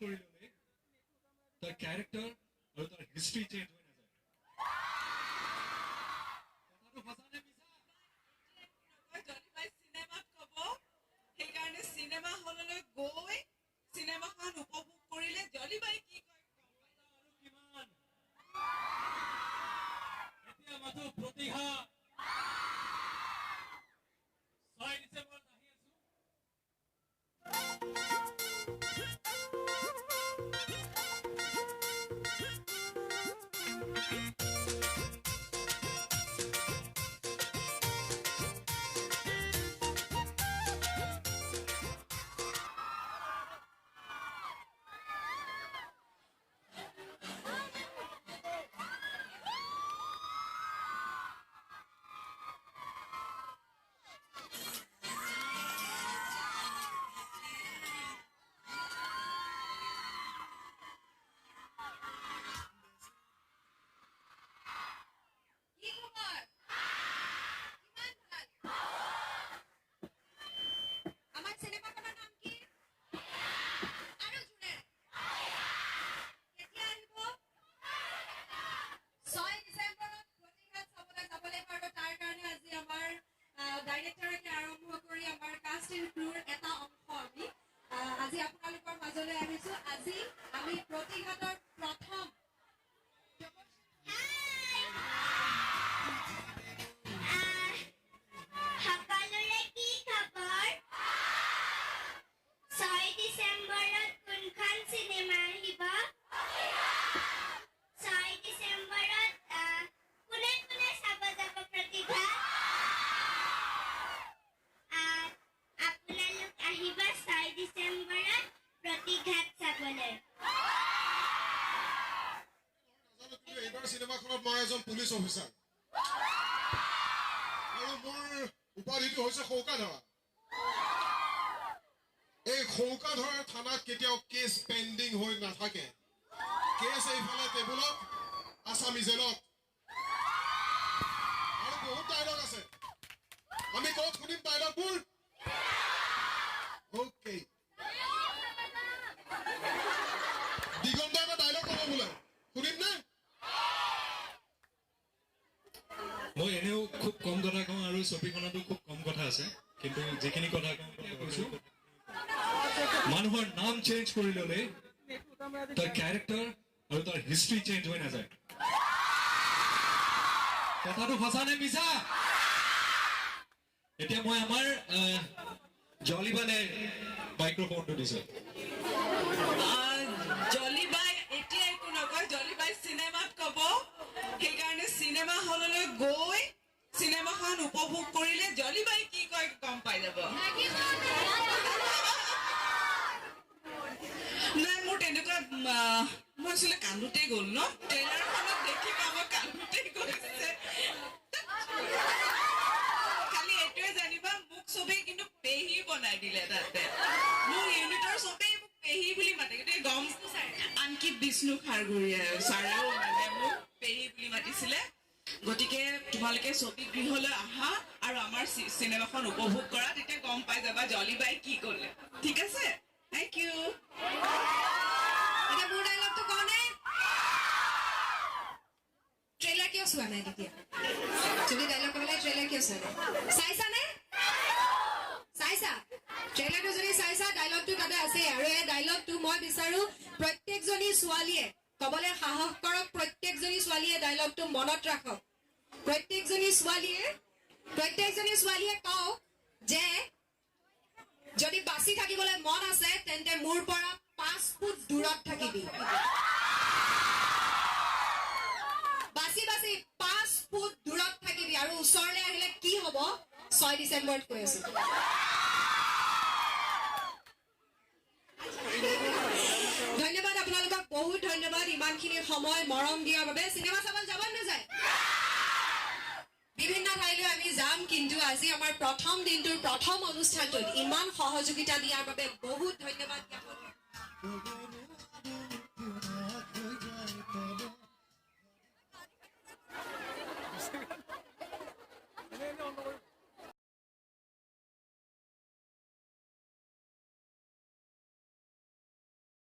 কৰি ল'লে তাৰ কেৰেক্টাৰ আৰু তাৰ হিষ্ট্ৰী চেঞ্জ হৈ নাযায়। কথাটো সঁচা নে মিছা? জলিবাই চিনেমাত ক'ব, সেইকাৰণে চিনেমা হললৈ গৈ চিনেমাখন উপভোগ কৰিলে জলিবাই কি কয় আৰু কিমান এতিয়া মাথো প্ৰতিঘাত 6 ডিচেম্বৰত আহি আছো। কি খবৰ? কিমান ভাল? আমাৰ চিনেমাখনৰ নাম কি? আৰু জোৰে। কেতিয়া আহিব? 6 ডিচেম্বৰত প্ৰতিঘাত চাবলৈ যাব লাগিব আৰু তাৰ কাৰণে আজি আমাৰ ডাইৰেক্টৰকে আৰম্ভ কৰি আমাৰ কাষ্ট এণ্ড ক্ৰুৰ এটা অংশ আমি আজি আপোনালোকৰ মাজলৈ আহিছো। আজি আমি প্ৰতিঘাতৰ প্ৰথম সকলোৰে কি খবৰ? 6 ডিচেম্বৰত কোনখন চিনেমা আহিব? 6 ডিচেম্বৰত কোনে কোনে চাব যাব প্ৰতিঘাত? আপোনালোক আহিব 6 ডিচেম্বৰত প্ৰতিঘাত চাবলৈ। নাজানো, কিন্তু এইবাৰ চিনেমাখনত মই এজন পুলিচ অফিচাৰ আৰু মোৰ উপাধিটো হৈছে সৌকাধৰা। এই সৌকাধৰাৰ থানাত কেতিয়াও কেছ পেণ্ডিং হৈ নাথাকে। কেছ এইফালে টেবুলত, আছামী জেলত। আৰু বহুত ডাইলগ আছে, আমি ক'ত শুনিম ডাইলগবোৰ? অ'কে, দিগন্ত এটা ডাইলগ ক'ব বোলে, শুনিম নে? মই এনেও খুব কম কথা কওঁ আৰু ছবিখনতো খুব কম কথা আছে, কিন্তু যিখিনি কথা কওঁ কৈছো। মানুহৰ নাম চেঞ্জ কৰি ল'লে তাৰ কেৰেক্টাৰ আৰু তাৰ হিষ্ট্ৰী চেঞ্জ হৈ নাযায়। কথাটো সঁচা নে মিছা? এতিয়া মই আমাৰ জলিবালে মাইক্ৰফোনটো দিছো। জলিবাই এতিয়া একো নকয়, জলিবাই চিনেমাত ক'ব, সেইকাৰণে চিনেমা হললৈ গৈ চিনেমাখন উপভোগ কৰিলে জলিবাই কি কয় গম পাই যাব। নাই, মোৰ তেনেকুৱা মই আচলতে কান্দোতেই গ'ল ন, ট্ৰেইলাৰখনত দেখি মই কান্দোতেই গৈছে। খালি এইটোৱে জানিবা, মোক চবেই কিন্তু পেহী বনাই দিলে তাতে। মোৰ ইউনিটৰ চবেই মোক পেহী বুলি মাতে, গতিকে গম আনকি বিষ্ণু খাৰঘৰীয়া ছাৰেও মানে মোক পেহী বুলি মাতিছিলে। গতিকে তোমালোকে ছবি গৃহলৈ আহা আৰু আমাৰ চিনেমাখন উপভোগ কৰা, তেতিয়া গম পাই যাবা জলিবাই কি ক'লে। ঠিক আছে, thank U. এতিয়া মোৰ ডাইলগটো কওঁনে? ট্ৰেইলাৰ কিয় চোৱা নাই তেতিয়া? যদি ডাইলগ ক'বলৈ ট্ৰেইলাৰ কিয় চোৱা নাই? চাইছানে? চাইছা? ট্ৰেইলাৰটো যদি চাইছা, ডাইলগটো তাতে আছে। আৰু এই ডাইলগটো মই বিচাৰো প্ৰত্যেকজনী ছোৱালীয়ে ক'বলৈ সাহস কৰক, প্ৰত্যেকজনী ছোৱালীয়ে ডাইলগটো মনত ৰাখক। প্ৰত্যেকজনী ছোৱালীয়ে কওক যে যদি বাচি থাকিবলৈ মন আছে তেন্তে মোৰ পৰা 5 ফুট দূৰত থাকিবি। বাচি বাচি 5 ফুট দূৰত থাকিবি আৰু ওচৰলৈ আহিলে কি হ'ব 6 ডিচেম্বৰত কৈ আছো। ধন্যবাদ আপোনালোকক, বহুত ধন্যবাদ ইমানখিনি সময় মৰম দিয়াৰ বাবে। চিনেমা চাবলৈ যাব নাযায়? বিভিন্ন ঠাইলৈ আমি যাম, কিন্তু আজি আমাৰ প্ৰথম দিনটোৰ প্ৰথম অনুষ্ঠানটোত ইমান সহযোগিতা দিয়াৰ বাবে বহুত ধন্যবাদ জ্ঞাপন কৰিছোঁ।